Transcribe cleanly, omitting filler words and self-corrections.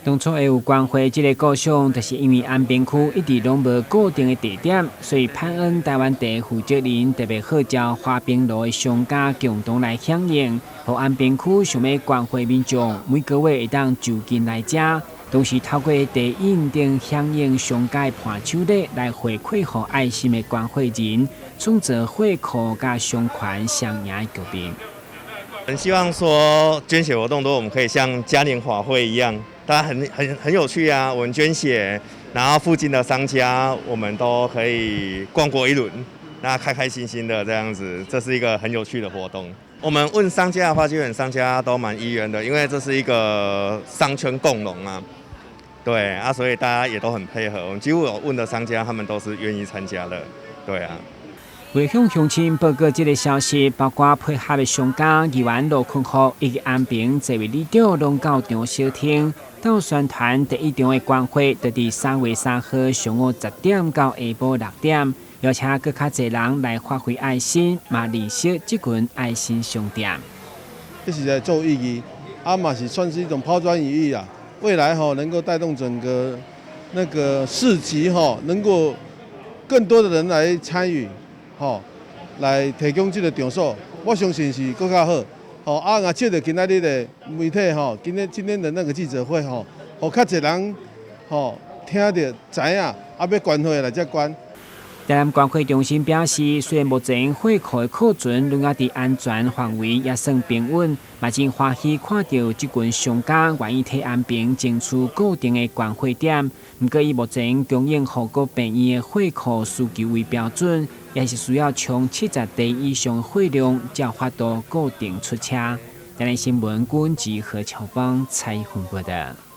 當初會有捐血這个構想，就是因為安平區一直攏無固定的地點，所以潘恩台灣地負責人特別號召花冰路的商家共同來響應，予安平區想欲捐血民眾每個月會當就近來遮，同時透過地印等響應商家的伴手禮來回饋予愛心的捐血人，創造血庫佮商圈雙贏的局面。很希望說捐血活動都我們可以像嘉年華會一樣，大家很有趣啊！我們捐血，然後附近的商家我們都可以逛過一輪，那開開心心的這樣子，這是一個很有趣的活動。我們問商家的話，基本商家都蠻意願的，因為這是一個商圈共榮啊。對啊，所以大家也都很配合。我們幾乎有問的商家，他們都是願意參加的。對啊。為向鄉親報告這个消息，包括配合的商家、議員羅坤福以及安平這位里長攏到場相挺。到宣傳第一場的捐血，就佇3月3號上午10點到下晡6點，邀請閣較濟人來發揮愛心，嘛認識這群愛心商店。這是在做意義，啊嘛是算是一種拋磚引玉啊。未來吼能夠帶動整個那個市集吼，能夠更多的人來參與。吼，來提供這个場所，我相信是閣較好。吼，啊，若借著今仔日的媒體吼，今天的那個記者會吼，予較濟人吼聽著知影，啊，欲捐血來遮捐。台南捐血中心表示，雖然目前血庫的庫存攏猶佇安全範圍，也算平穩，嘛真歡喜看著這群商家願意替安平爭取固定的捐血點。毋過以目前供應予各病院的血庫需求為標準，也是需要衝70袋以上血量，才有法度固定出車。台南新聞郭文吉何喬芳採訪報道。